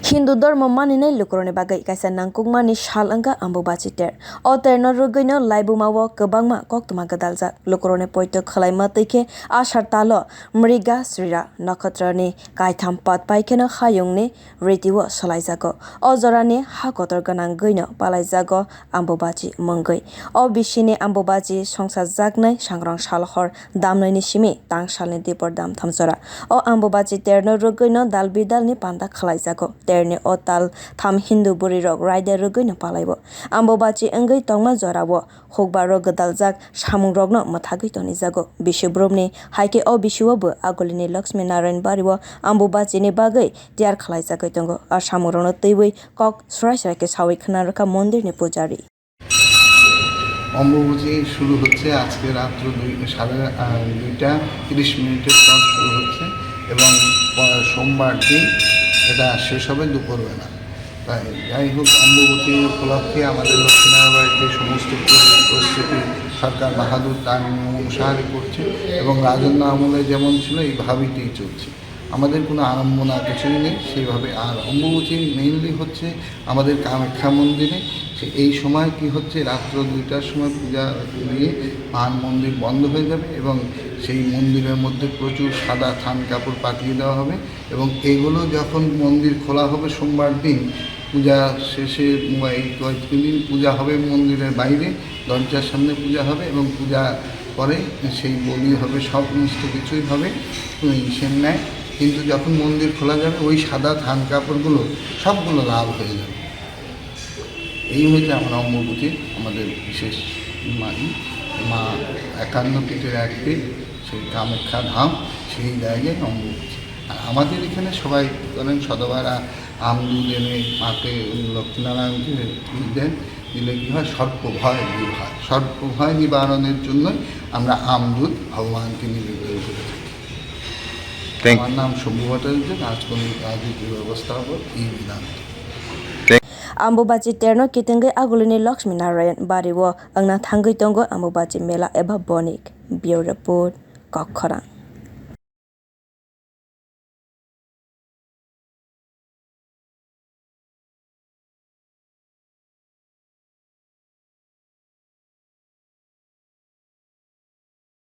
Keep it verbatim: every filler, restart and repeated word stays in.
Hindu dormo maninai lukurokni bagwi kaisa nangkukmani sal wngkha Ambubachi ter. O terno rwgwino laibumao kwbangma koktwma gwdaljak. Lukurokni poito khwlaima twi khe Ashar talo Mriga Srira nokhotroni kaitham pat pai kheno hayungni ritio swlaijago. O jorani ha kotor gwnangwino palaijago Ambubachi mungwi. O bisini Ambubachi songsajaknai sangrong salhor damnaini simi tangsalni dipor damtham jora. O Ambubachi terno rwgwino dal bidalni panda khwlaijago. Terni o tal tham Hindu bwrwirok raida rwgwino palaibo. Ambubachi wngwi tongma jorao hukbaro gwdaljak samungrokno mwthagwi tonijago. Bisi brumni hai khe o bisio bo Agulini Lakshmi Narayan bario Ambubachini bagwi tiyar khwlaijagwi tongo. A samungrokno twiwi kok srai srai khe sawi khna rwkha mondirni pujari. Ambubachi শুরু হচ্ছে আজকে রাত্র দুই, সাড়ে, আহ, দুইটা তিরিশ মিনিটের পর শুরু হচ্ছে এবং প-, সোমবার দিন এটা শেষ হবে দুপুরবেলা। তাই যাই হোক, অম্বুবাচী উপলক্ষে আমাদের লক্ষ্মীনারায়ণ বাড়িতে সমস্ত প্র-, প্রস্তুতি সরকার বাহাদুর তার নিয়ম অনুসারে করছে এবং রাজন্য আমলে যেমন ছিল এইভাবেই চলছে। আমাদের কোনো আড়ম্বনা কিছুই নেই সেইভাবে। আর অম্বুবাচী মেইনলি হচ্ছে আমাদের কামাখ্যা মন্দিরে। সে এই সময় কি হচ্ছে, রাত্র দুইটার সময় পূজা দিয়ে মার মন্দির বন্ধ হয়ে যাবে এবং সেই মন্দিরের মধ্যে প্রচুর সাদা থান কাপড় পাতিয়ে দেওয়া হবে এবং এগুলো যখন মন্দির খোলা হবে সোমবার দিন, পূজা শেষে বা এই কয়েকদিন পূজা হবে মন্দিরের বাইরে, দরজার সামনে পূজা হবে এবং পূজা পরে সেই বলি হবে, সমস্ত কিছুই হবে, উম, সেম নেয়। কিন্তু যখন মন্দির খোলা যাবে, ওই সাদা থান কাপড়গুলো সবগুলো লাল হয়ে যাবে। এই হয়েছে আমরা অম্বুবাচীর আমাদের বিশেষ মানি, মা একান্ন পীঠের এক পীঠ, সেই কামাখ্যা ধাম, সেই জায়গায় অম্বুবাচী। আর আমাদের এখানে সবাই করেন সধবারা আম দুধ এনে মাকে, লক্ষ্মীনারায়ণকে দেন, দিলে কি হয়, সর্প ভয় দূর হয়। সর্প ভয় নিবারণের জন্যই আমরা আম দুধ ভগবানকে নিবেদন করে থাকি। Thank আমার নাম শম্ভু ভট্টাচার্য, রাজকর্মী রাজনীতি ব্যবস্থাপক, ই বিধান। Ambubachi terno kitengwi Agulini Lakshmi Narayan bario wngna thangwi tongo Ambubachi mela eba bonik. Bureau Report, Kokkhorang.